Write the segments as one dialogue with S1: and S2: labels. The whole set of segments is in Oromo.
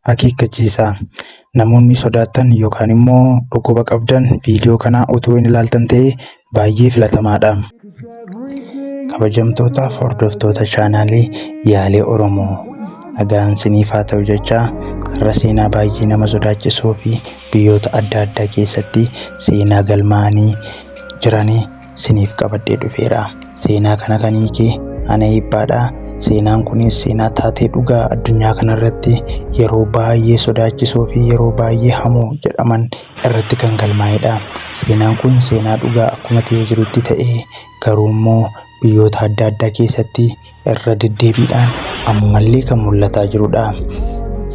S1: Akeekkachiisa! Namoonni sodaattan yookaan immoo dhukkuba qabdan viidiyoo kana utuu hin ilaaltan ta'ee baay'ee filatamaadha. Kabajamtootaaf hordoftoota chaanaalii Yaalee Oromoo nagaan siniif haa ta'u jechaa har'a seenaa baay'ee nama sodaachisuu fi biyyoota adda addaa keessatti seenaa galmaa'anii jiranii siniif qabadhee dhufeera. Seenaa kana kan hiike ana eebbaadha. Seenaan kunis seenaa taatee dhugaa addunyaa kanarratti yeroo baay'ee sodaachisoo fi yeroo baay'ee hamoo jedhaman irratti kan galmaa'edha. Seenaan kun seenaa dhugaa akkuma ta'ee jirutti ta'ee garuu immoo biyyoota adda addaa keessatti irra deddeebiidhaan ammallee kan mul'ataa jirudha.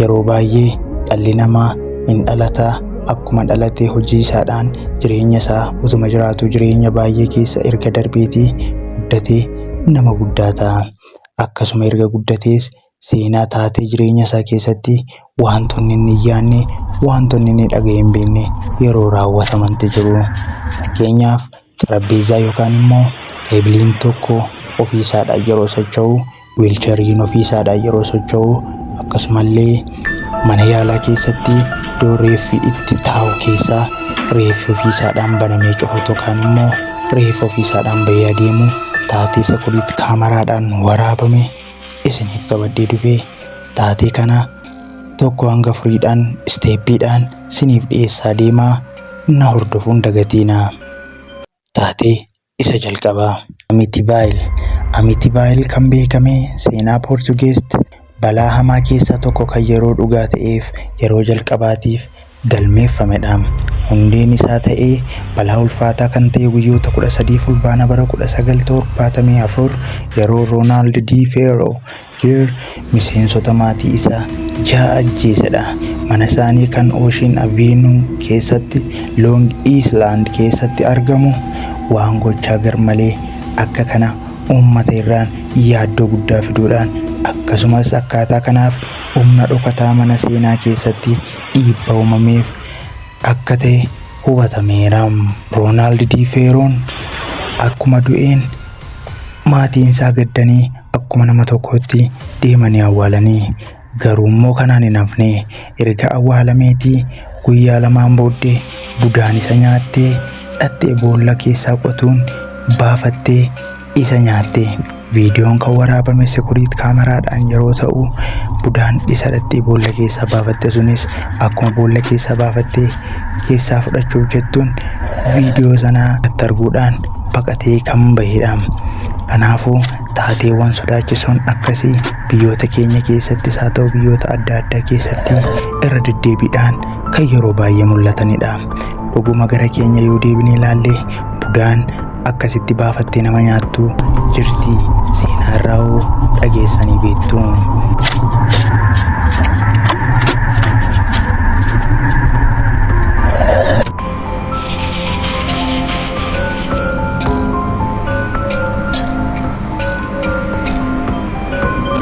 S1: Yeroo baay'ee dhalli namaa hin dhalata akkuma dhalate hojii isaadhaan jireenya isaa utuma jiraatu jireenya baay'ee keessa erga darbeetii guddatee nama guddaa ta'a. Akkasuma erga guddatees seenaa taatee jireenya isaa keessatti wantoonni inni hin yaadne wantoonni inni dhaga'ee hin beekne yeroo raawwatamantu jiru. Fakkeenyaaf xarapheezaa yookaan immoo teebiliin tokko ofii isaadhaan yeroo socho'u, wiilchariin ofii isaadhaan yeroo socho'u, akkasumallee mana yaalaa keessatti iddoo reeffi itti taa'u keessaa reeffi ofii isaadhaan banamee cufatu yookaan immoo reeffi ofii isaadhaan bahee adeemu taatee sekuriitii kaameraadhaan waraabame isiniif qabadhee dhufee taatee kana tokko hanga afuriidhaan isteeppiidhaan isiniif dhiyeessaa deemaa na hordofuun dagatiina. Taatee isa jalqabaa. Amityville. Amityville kan beekame seenaa Poortugeest balaa hamaa keessaa tokko kan yeroo dhugaa ta'eef yeroo jalqabaatiif galmeeffamedha. Hundeen isaa ta'ee balaa ulfaataa kan ta'e guyyoota 13 fulbaana bara 1974 yeroo Roonaald D. Feeroo Jr. miseensota maatii isaa ja'a ajjeesedha. Mana isaanii kan Ocean Avenue keessatti Long Island keessatti argamu waan gochaa garmalee akka kana uummata irraan yaaddoo guddaa fiduudhaan akkasumas akkaataa kanaaf humna dhokataa mana seenaa keessatti dhiibba uumameef akka ta'e hubatameera. Roonaald D. Feeroon akkuma du'een maatiin isaa gaddanii akkuma nama tokkootti deemanii awwaalanii garuu immoo kanaan hin hafne erga awwaalameetii guyyaa lamaan booddee budaan isa nyaattee dhattee boolla keessaa qotuun baafattee isa nyaatte. Viidiyoon kan waraabame sekuriit kaameraadhaan yeroo ta'u budaan isa dhattee boolla keessaa baafatte sunis akkuma boolla keessaa baafattee keessaa fudhachuuf jettuun viidiyoo sanaa arguudhaan baqatee kan bahedha. Kanaafuu taateewwan sodaachisoon akkasii biyyoota keenya keessattis haa ta'u biyyoota adda addaa keessatti irra deddeebiidhaan kan yeroo baay'ee mul'atanidha. Dhuguma gara keenya yoo deebine ilaalle budaan akkasitti baafattee nama nyaattu jirti. Seenaa irraa hoo dhageessanii beektu?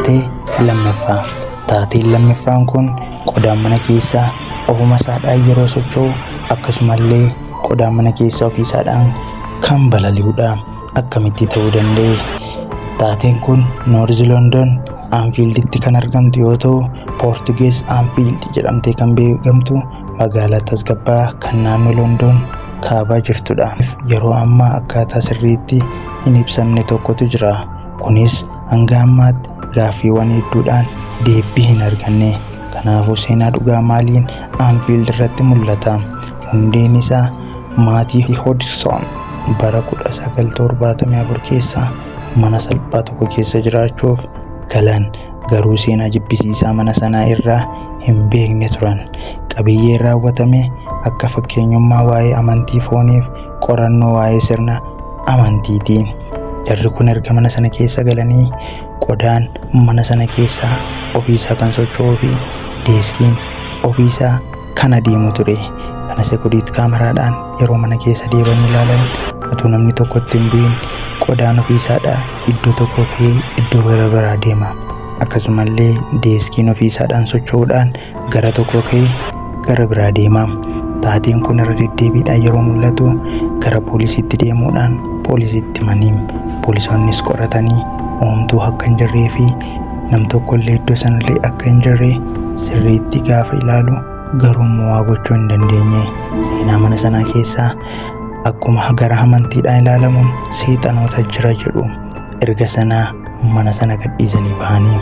S1: Taatee lammaffaa. Taateen lammaffaan kun qodaan mana keessaa ofuma isaadhaan yeroo socho'u akkasumallee qodaan mana keessaa ofii isaadhaan kan balali'udha. Akkamitti ta'uu danda'e? Taateen kun Noorz London Anfiilditti kan argamtu yoo ta'u, Poortugees Anfiild jedhamtee kan beekamtu magaalaa tasgabbaa'aa kan naannoo London kaabaa jirtudha. Yeroo ammaa akkaataa sirriitti hin ibsamne tokkotu jira. Kunis hanga ammaatti gaaffiiwwan hedduudhaan deebii hin arganne. Kanaafuu seenaa dhugaa maaliin Anfiild irratti mul'ata? Hundeen isaa maatii Hodgson bara 1974 keessa mana salphaa tokko keessa jiraachuuf galan garuu seenaa jibbisiisaa mana sanaa irraa hin beekne turan. Qabiyyeen raawwatame akka fakkeenyummaa waa'ee amantii fooniif qorannoo waa'ee sirna amantiiti. Jarri kun erga mana sana keessa galanii qodaan mana sana keessaa ofiisaa kan socho'uu fi deeskiin ofiisaa kan adeemu ture. Kana sekuriit kaameraadhaan yeroo mana keessa deebanii ilaalan utuu namni tokko itti hin bu'in qodaan ofiisaadhaa iddoo tokko ka'ee iddoo gara biraa deema. Akkasumallee deeskiin ofiisaadhaan socho'uudhaan gara tokko ka'ee gara biraa deema. Taateen kun irra deddeebiidhaan yeroo mul'atu gara poolisiitti deemuudhaan poolisiitti himanii poolisoonnis qoratanii homtuu akka hin jirree fi Nam tokkollee iddoo sanallee akka hin jirre sirriitti gaafa ilaalu garuu immoo waa gochuu hin dandeenye. Seenaa mana sanaa keessaa akkuma gara amantiidhaan ilaalamuun seexanoota jira jedhu. Erga sanaa mana sana gadhiisanii bahanii.